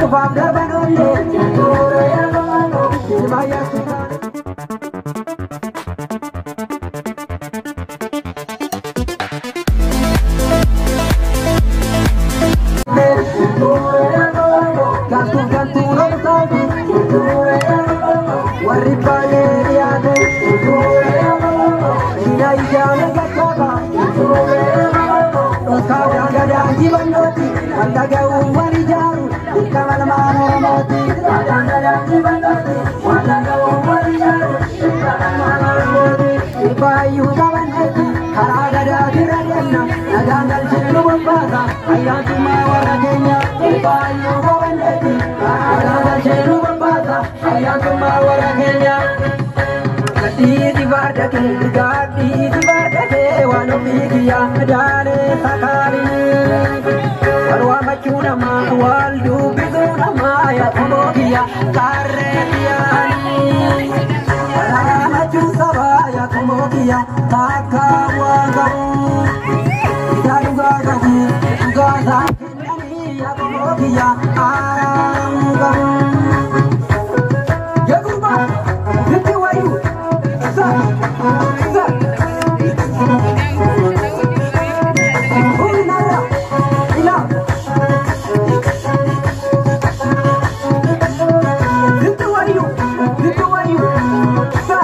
Cufaaf darban oollee ilma yaasuudha. Galtuuf galtuu loltaatu warri baay'ee dhiyaate diina ijaan gachaaba dhokkaa gadaa jibannooti wanta ga'uu wal ijaaru dirqama lamaan Oromooti. Wanta ga'uu wal ijaaru dirqama lamaan Oromooti. Dhibaayyuu qabanneeti karaa gadaa bira deemna nagaan galchee nu bobbaasa ayyaantummaa warra keenya. Dhibaayyuu qabanneeti karaa gadaa galchee nu bobbaasa ayyaantummaa warra keenya. Gadhiisi farda kee, gadhiisi farda kee, waan ofii kiyyaa daalee sakaalii. Wal waamachuu namaa, wal dubbisuu namaa, yaa qomoo kiyya tarree xiyyaanii. Wal waamachuu sabaa, yaa qomoo kiyya takka bu'aa qabu. Isaa dhugaa qabu, dhugaa isaa kennanii, yaa qomoo kiyya araaramuu qabu. Yeguba, sitti wayu, sa, sa. Humnarra, ila. Sitti wayu, sitti wayu, sa.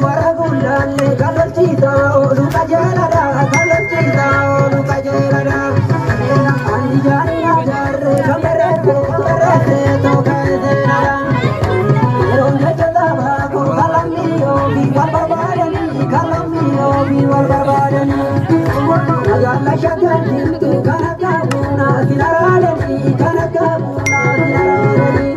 Warra guddaalle kalolchiisa oolu qajeeladha, kalolchiisa oolu qajeeladha. Ani jaani ajaarre kan barreesse, kan barreesse tooka seenaadha. Yeroon jecha sabaa koo kalammii ofii wal barbaadanii, kalammii ofii wal barbaadanii. Magaalaa shaggar jirtu kan akka bunaa sin araadanii, kan akka bunaa sin araadanii.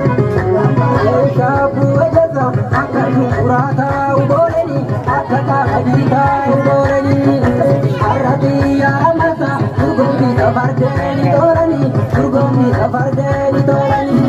Shaafuu ejersa akka shumburaa taa'u booleni, akka qamadii taa'u booleni. Har'ati yaamasa dorgommii safardeeni toorani, dorgommii safardeeni toorani.